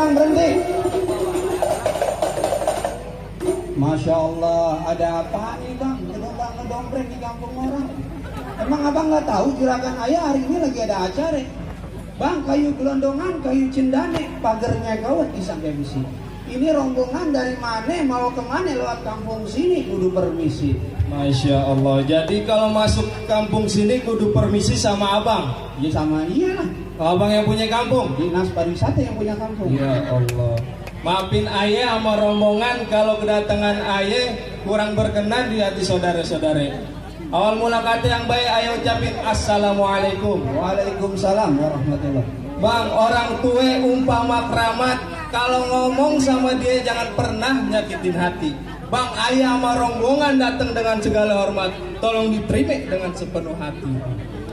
bang, berhenti. Masya Allah, ada apa nih bang? Ngedompreng di kampung orang. Emang abang nggak tahu juragan ayah hari ini lagi ada acara? Bang, kayu gelondongan, kayu cendane, pagernya kawat sampai besi. Ini rombongan dari mana mau kemana lewat kampung sini kudu permisi. Masya Allah. Jadi kalau masuk kampung sini kudu permisi sama abang. Ya sama iya lah. Abang yang punya kampung. Dinas pariwisata yang punya kampung. Ya Allah. Maafin ayah sama rombongan kalau kedatangan ayah kurang berkenan di hati saudara-saudara. Awal mula kata yang baik ayah ucapin assalamualaikum. Waalaikumsalam warahmatullah. Bang, orang tua umpama keramat, kalau ngomong sama dia jangan pernah nyakitin hati. Bang, ayah sama rombongan datang dengan segala hormat, tolong diterima dengan sepenuh hati.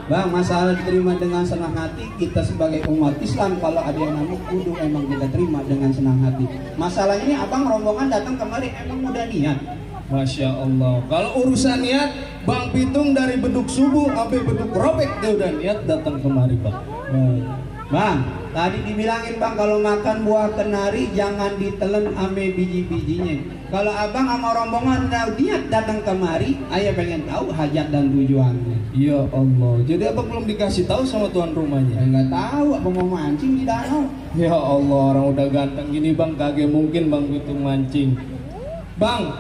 Bang, masalah diterima dengan senang hati, kita sebagai umat Islam kalau ada yang namanya kudu emang kita terima dengan senang hati. Masalah ini abang rombongan datang kemari emang udah niat. Masya Allah. Kalau urusan niat, Bang Pitung dari beduk subuh sampai beduk robek dia udah niat datang kemari bang. Bang, tadi dibilangin bang kalau makan buah kenari jangan ditelen ame biji-bijinya. Kalau abang sama rombongan udah niat datang kemari, ayah pengen tahu hajat dan tujuannya. Ya Allah. Jadi abang belum dikasih tahu sama tuan rumahnya? Nggak tahu apa mau mancing di danau. Ya Allah, orang udah ganteng gini bang, kagak mungkin Bang Pitung mancing. Bang,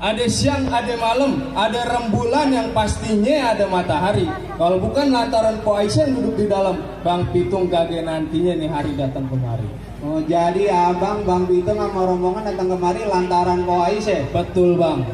ada siang, ada malam, ada rembulan yang pastinya ada matahari. Kalau bukan lantaran Po Aisyah yang duduk di dalam, Bang Pitung kagak nantinya nih hari datang kemari. Oh jadi abang Bang Pitung sama rombongan datang kemari lantaran Po Aisyah? Betul bang.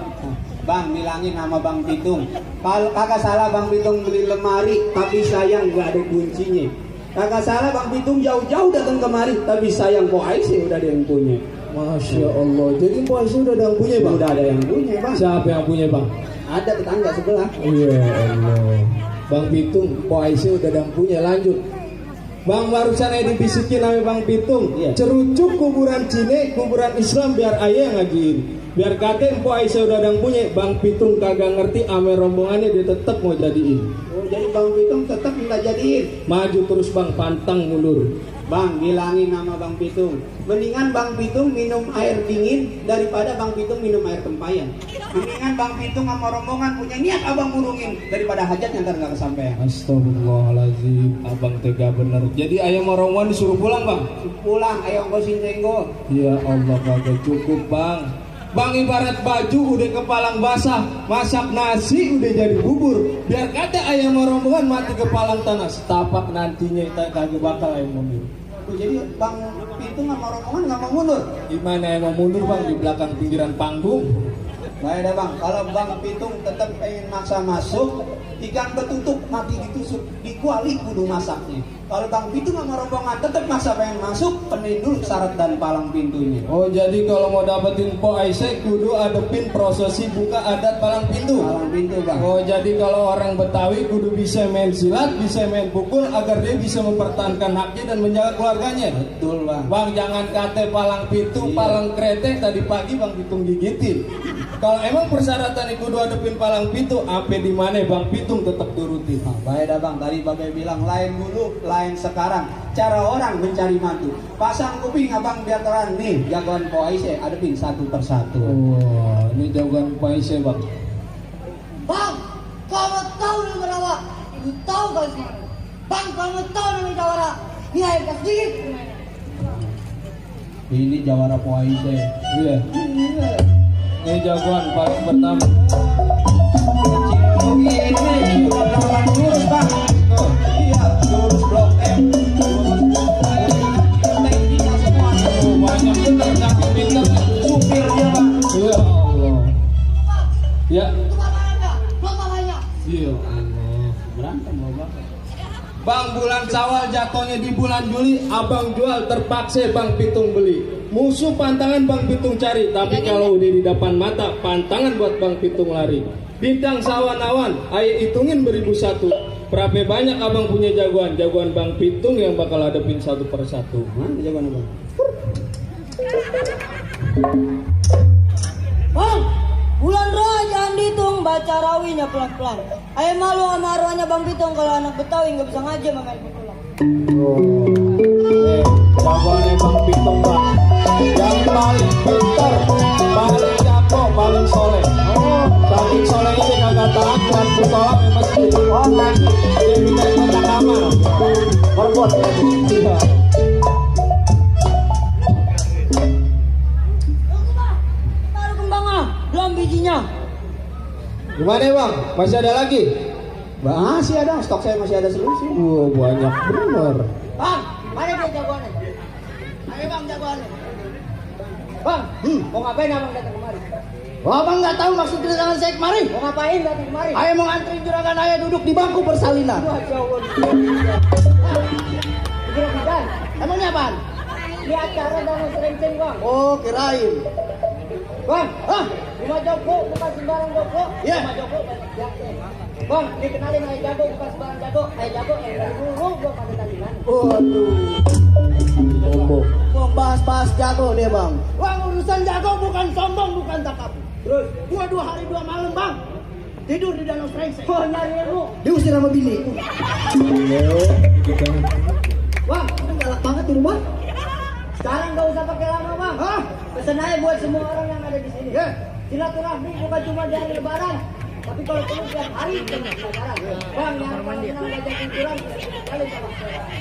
Bang bilangin sama Bang Pitung, kalau kagak salah Bang Pitung beli lemari tapi sayang gak ada kuncinya. Kagak salah Bang Pitung jauh-jauh datang kemari tapi sayang Po Aisyah udah ada yang punya. Masya Allah. Jadi Po Aisyah udah ada yang punya bang? Udah ada yang punya bang. Siapa yang punya bang? Ada tetangga sebelah. Iya Allah. Bang Pitung, Po Aisyah udah ada yang punya. Lanjut. Bang, barusan saya dibisikin sama Bang Pitung, iya. Cerucuk kuburan Cine, kuburan Islam biar ayah yang ngajiin. Biar kakek Po Aisyah udah ada yang punya. Bang Pitung kagak ngerti ame rombongannya dia tetap mau jadiin. Oh jadi Bang Pitung tetap minta jadiin. Maju terus bang, pantang mundur. Bang bilangin nama Bang Pitung, mendingan Bang Pitung minum air dingin daripada Bang Pitung minum air tempayan. Mendingan Bang Pitung sama rombongan punya niat abang kurungin daripada hajat yang ntar gak kesampean. Astagfirullahaladzim, abang tega bener. Jadi ayah mau rombongan disuruh pulang bang? Pulang, ayo ngosin tenggo. Ya Allah kagak cukup bang. Bang ibarat baju udah kepalang basah, masak nasi udah jadi bubur. Biar kata ayam rombongan mati kepalang tanah, setapak nantinya kita kagak bakal ayam mundur. Jadi Bang Pitung sama rombongan gak mau mundur? Gimana yang mau mundur bang di belakang pinggiran panggung? Baik dah bang, kalau Bang Pitung tetap pengen maksa masuk, ikan betutuk mati ditusuk, dikuali kudu masaknya. Kalau Bang Pitung sama rombongan tetap maksa pengen masuk, penuhin dulu syarat dan palang pintunya. Oh jadi kalau mau dapetin Po Aisyah kudu adepin prosesi buka adat palang pintu. Palang pintu bang. Oh jadi kalau orang Betawi kudu bisa main silat, bisa main pukul agar dia bisa mempertahankan haknya dan menjaga keluarganya. Betul bang. Bang jangan kate palang pintu, Iya. palang kretek tadi pagi Bang Pitung gigitin. Kalau emang persyaratan kudu adepin palang pintu, apa di mana Bang Pitung tetap turutin. Nah, baik dah bang, tadi bagai bilang lain dulu, lain sekarang. Cara orang mencari mantu. Pasang kuping abang biar terang nih, jagoan Po Aisyah adepin satu persatu. Wah, ini jagoan Po Aisyah bang. Bang, kamu tahu nomor awak? Ibu tahu kan semua? Bang, kamu tahu nomor jawara? Ini air kas dikit. Ini jawara Po Aisyah. Iya. Ini jagoan paling pertama. Ini udah lurus bang. Oh. Iya, lurus blok M. Tekniknya semua. Oh, banyak bener saking pintarnya. Supirnya bang. Ya Allah. Ya. Itu bapaknya, belum bapaknya. Ya Allah. Berantem mau bang. Bang bulan Syawal jatuhnya di bulan Juli, abang jual terpaksa Bang Pitung beli. Musuh pantangan Bang Pitung cari, tapi kalau udah di depan mata, pantangan buat Bang Pitung lari. Bintang sawan-awan, ayo hitungin beribu satu. Berapa banyak abang punya jagoan? Jagoan Bang Pitung yang bakal hadapin satu persatu. Mana jagoan bang? Bang, bulan roh jangan dihitung, baca rawinya pelan-pelan. Ayo malu sama arwahnya Bang Pitung kalau anak Betawi nggak bisa ngaji makanya pulang. jagoannya Bang Pitung Bang, yang paling pintar, paling jago, paling soleh. Saking solehnya dia kagak taat lampu sholat di masjid. Dia minta kotak amal. Berbot. Iya. Taruh kembangnya, belum bijinya. Gimana Bang? Masih ada lagi? Masih ada, stok saya masih ada seluruh sih. Banyak bener. Bang, mana dia jagoannya? Ayo bang jagoannya. Bang, mau ngapain abang datang kemari? Oh, abang nggak tahu maksud kedatangan saya kemari? Mau ngapain datang kemari? Ayah mau nganterin juragan ayah duduk di bangku persalinan. Wah, jauh. Juragan, Emangnya apaan? di acara danau serenceng bang. Oh, kirain. Bang, rumah Joko bukan sembarang Joko. Iya. Rumah Joko banyak jago. Bang, dikenalin ayah jago bukan sembarang jago. Ayah jago yang dari dulu gua pada tandingan. Waduh. Sombong. Mau bahas-bahas jago deh bang. Bang, urusan jago bukan sombong, bukan takabur. Terus, gua 2 hari 2 malam bang tidur di danau serenceng. Oh, nyari ilmu. Diusir sama bini. Bang, ini galak banget di rumah. Sekarang gak usah pakai lama bang. Pesan aja buat semua orang yang ada di sini. Silaturahmi bukan cuma di hari lebaran, tapi kalau perlu tiap hari dengan lebaran. Bang, yang kalau senang belajar kulturan, kali sama.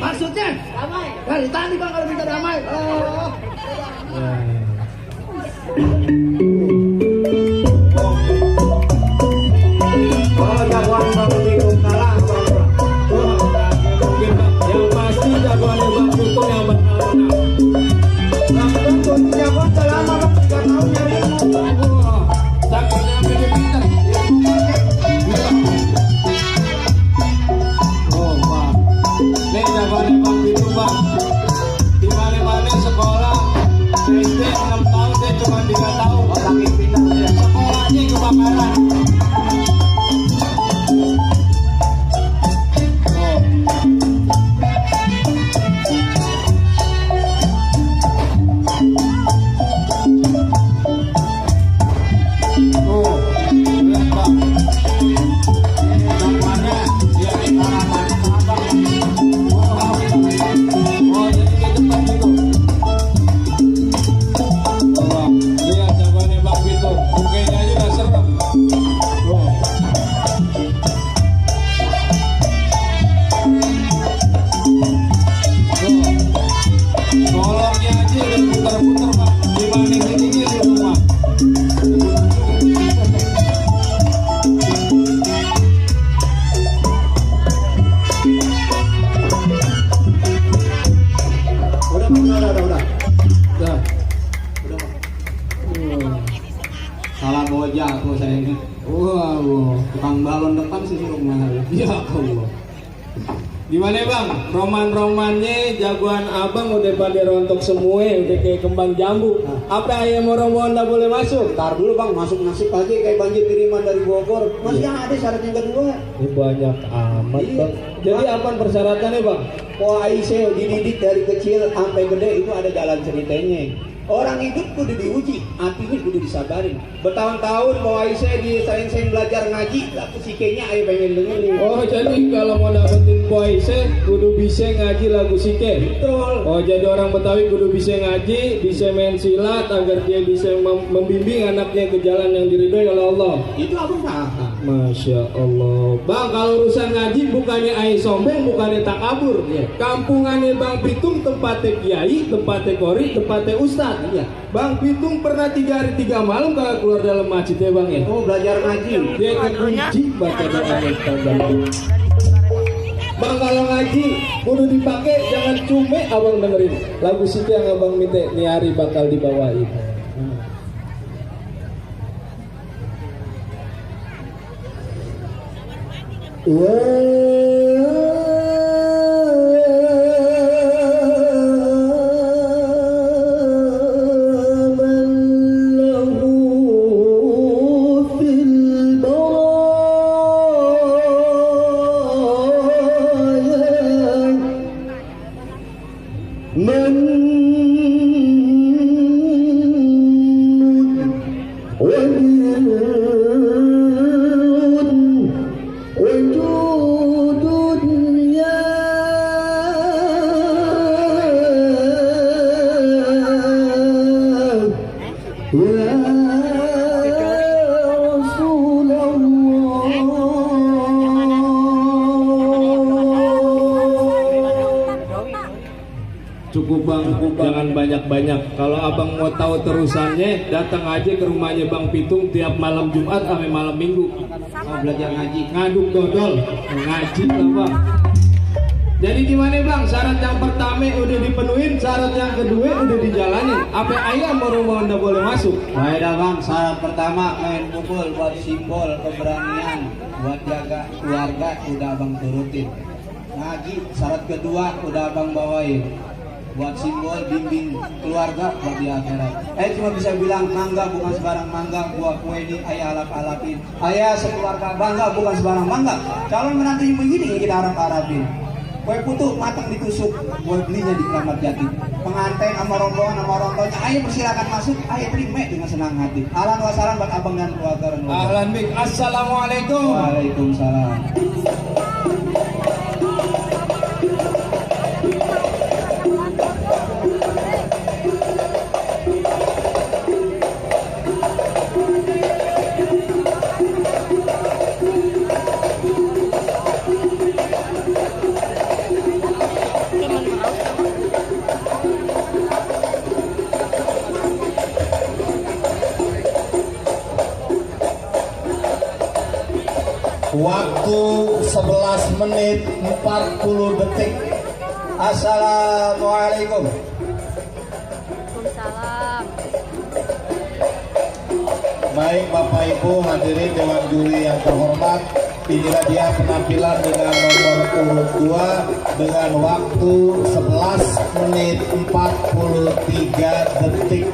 Maksudnya? Damai. Dari tadi bang kalau minta damai. Oh. Oh, jagoan bang Pitung kalah bang. Mungkin yang pasti jagoannya Bang Pitung yang bakal menang. Bang Pitung jagoan udah lama bang, 3 tahun nyari ilmu. Saking yang lebih pintar. Bang. Ini jagoannya Bang Pitung Bang. Di mana-mana sekolah SD 6 tahun dia cuma 3 tahun. Saking pintar dia. Sekolahnya kebakaran. Lihat Bang. Ini jagoannya dia di harapan abang. Jadi ke depan gitu. Bang, lihat jagoannya Bang Pitung. Mukanya aja udah serem. Kolongnya aja udah puter-puter Bang. Dibanding ininya di rumah. Udah bang, udah. Dah. Udah bang. Salah bawa jago saya ini. Wow. Tukang balon depan sih suruh mahal. Ya Allah. Gimana Bang? Roman-romannya jagoan abang udah pada rontok semua, udah kayak kembang jambu. Apa ayam orang-orang nggak boleh masuk? Ntar dulu bang, masuk nasib aja kayak banjir kiriman dari Bogor. Masih ada syarat yang kedua. Ini banyak amat Bang. Jadi apa persyaratannya Bang? Po Aisyah dididik dari kecil sampai gede itu ada jalan ceritanya. Orang hidup kudu diuji, hatinya kudu disabarin. Bertahun-tahun Po Aisyah disering-sering belajar ngaji, lah kesikenya ayo pengen dengerin. Oh jadi kalau mau dapetin poise kudu bisa ngaji lagu sike. Betul. Oh jadi orang Betawi kudu bisa ngaji, bisa main silat agar dia bisa membimbing anaknya ke jalan yang diridhoi oleh Allah. Itu abang paham. Masya Allah. Bang kalau urusan ngaji bukannya ai sombong, bukannya takabur. Kampungannya Bang Pitung tempatnya kiai, tempatnya kori, tempatnya ustad. Iya. Bang Pitung pernah 3 hari 3 malam kalau keluar dalam masjid ya Bang ya. Oh belajar ngaji. Dia kekunci baca doanya Bang kalau ngaji kudu dipakai jangan cuma abang dengerin lagu situ yang abang minta nih hari bakal dibawain. وجود Ya Rasulullah. Cukup bang, jangan banyak-banyak. Kalau abang mau tahu terusannya, datang aja ke rumahnya Bang Pitung tiap malam Jumat sampai malam Minggu. Mau belajar ngaji. Ngaduk dodol, ngaji lah bang. Jadi gimana bang? Syarat yang pertama udah dipenuhin, syarat yang kedua udah dijalanin. Apa ayam mau rumah anda boleh masuk? Baik dah bang, syarat pertama main pukul buat simbol keberanian, buat jaga keluarga udah abang turutin. Ngaji syarat kedua udah abang bawain, buat simbol bimbing keluarga buat di akhirat. Cuma bisa bilang mangga bukan sebarang mangga, buah kue ini ayah alap-alapin. Ayah sekeluarga bangga bukan sebarang bangga. Calon menantu begini kita harap-harapin. Kue putu matang ditusuk, kue belinya di Kramat Jati. Pengantin sama rombongan, ayo persilakan masuk, ayo terima dengan senang hati. Ahlan wa sahlan buat abang dan keluarga. Ahlan bik, assalamualaikum. Waalaikumsalam. Waktu 11 menit 40 detik. Assalamualaikum. Waalaikumsalam. Baik Bapak Ibu hadirin Dewan Juri yang terhormat, inilah dia penampilan dengan nomor urut 2 dengan waktu 11 menit 43 detik.